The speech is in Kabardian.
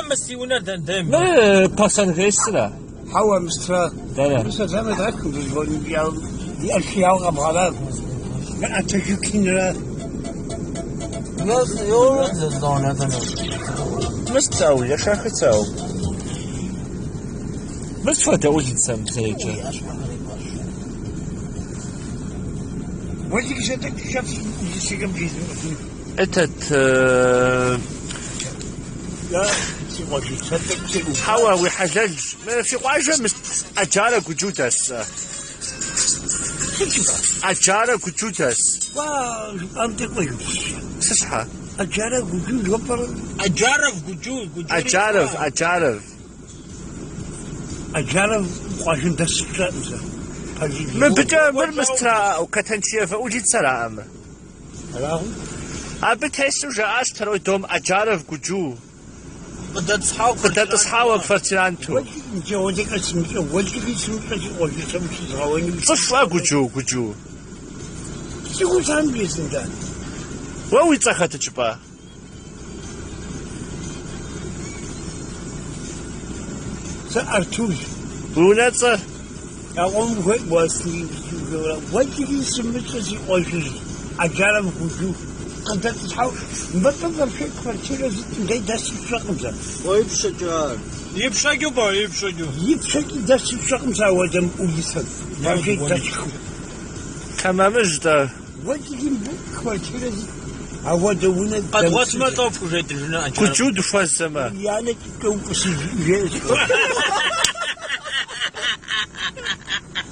Мыс и унэр дэндем. Мыр Пасангесра? Хьэуэ, мыстра. Дэнэ? Мис зэмэ дгъэхым ди ӏэшиауэ къэбгъэна. Мы Атажукинра. Мыс цӏэу, ешахы цӏэу. Мыс хуэдэ улицэм зэреджэр. Уэлэхьи, сэ тӏэкӏу шэф улицэхэм жезмыӏэфын. Этот Я си къуажэ сэ тӏэкӏу сеӏув. Хьэуэ, уи хьэлэлщ. Мы фи къуажэм мыс Аджарэ Гуджу дэс. Сыт жыпӏа? Аджарэ Гуджу дэс. Кӏуа, жыпӏам тӏэкӏу егупсыс. Сыт щхьэ? Аджарэ Гуджу жыпӏэр? Аджаров Гуджу, Гуджури Аджаров, цӏыхуа. Аджаров. Аджаров къуажэм дэс сщӏэкъым сэ. Пэжыр жыпӏэу. Мыбыкӏэ мыр мыстра Катанчиевэ улицэраӏэ мыр. Аракъым. Абы тесу жаӏащ второй дом Аджаров Гуджу. Къыдэтӏысхьауэ Къыдэтӏысхьауэ квартиранту. Уэлэхьи, уэлэхьи сымыщӏэ, уэлэхьи сымыщӏэ си къуажэ сэ ущызгъэуэну. Цӏыхуа Гуджу, Гуджу. Цӏыхуу сам жесӏэнта. Уэ уи цӏэ хэтыт жыпӏа? Сэ Артур. Уи унэцӏэр? Я къуэм ухуейт уэлэхьи сымыщӏэ си къуажэжь Аджаров Гуджу. Къыдэтӏысхьауэ мыбы вообще квартирэ зытым дей дэсу сщӏэкъым сэ. Уэ ипщэкӏэ ар. Ипщэкӏэ пӏэ, ипщэкӏэ. Ипщэкӏи дэсу сщӏэкъым сэ ауэдэм улицэм. Вообще дэсхым. Тэмэмыжь-тӏэ. Уэлэхьи мыбы квартирэ зыт ауэдэ унэ Къэдгъуэтмэ тӏэу пхужетӏыжыну Аджаров. Гуджу дыхуэзэмэ. И анэ кӏэ упӏысыж жеӏэ.